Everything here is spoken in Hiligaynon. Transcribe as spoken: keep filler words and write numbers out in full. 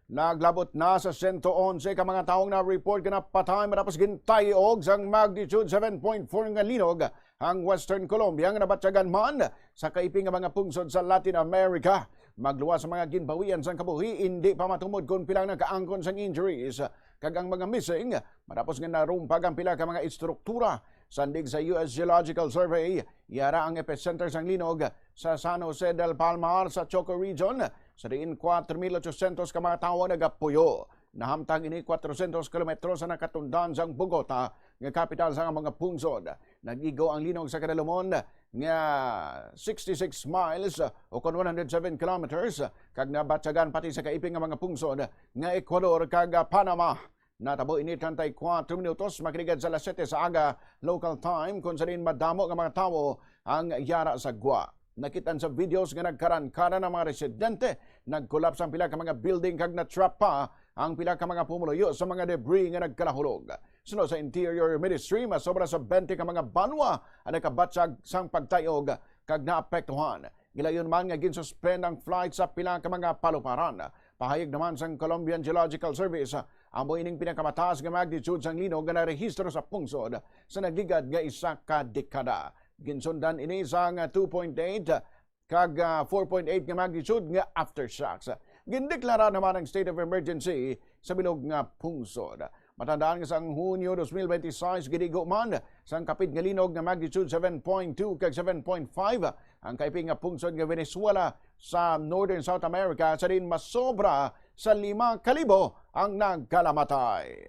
Naglabot na sa sento onse ka mga tawo nga na-report nga napatay matapos gintayog sang magnitude seven point four nga linog ang Western Colombia, nga nabatyagan man sa kaiping nga mga pungsod sa Latin America. Magluwas sa mga ginbawian sang kabuhi, indi pa matumod kon pila ang nakaangkon sang injuries kag ang mga missing, matapos nga narumpag ang pila ka mga estruktura. Sandig sa U S Geological Survey, yara ang epicenter sang linog sa San Jose del Palmar sa Choco Region, sa diin kuwatro mil otsosyentos ka mga tawo nagapuyo. Nahamtang ini kuwatro syentos kilometro sa nakatundan sang Bogota nga kapital sang mga pungsod. Nag-igo ang linog sa kadalumon nga sixty-six miles o kon one hundred seven kilometers, kag nabatyagan pati sa kaiping nga mga pungsod nga Ecuador kag Panama. Natabo ini treinta y cuatro minutos makiligad sa alas siyete sa aga, local time, kung sa diin madamo nga mga tawo ang yara sa gwa. Nakit-an sa videos nga nagkaran-karan ang mga residente, nagkolaps ang pila ka mga building kag natrap pa ang pila ka mga pumuluyo sa mga debris nga nagkalahulog. Suno sa Interior Ministry, mas sobra sa twenty ka mga banwa ang nakabatyag sang pagtayog kag naapektuhan. Gilayon man nga ginsuspend ang flight sa pila ka mga paluparan. Pahayag naman sang Colombian Geological Service, amo ining pinakamataas nga magnitude sang linog nga narehistro sa pungsod sa nagligad nga isa ka dekada. Ginsundan ini sang two point eight kag, ah, four point eight nga magnitude nga aftershocks. Gindeklara naman ang state of emergency sa bilog nga pungsod. Matandaan nga sang Hunyo dos mil benti sais, ginigo man sang kapid nga linog nga magnitude seven point two kag seven point five ang kaiping nga pungsod nga Venezuela sa Northern South America, sa diin mas sobra sa lima ka libo ang nagkalamatay.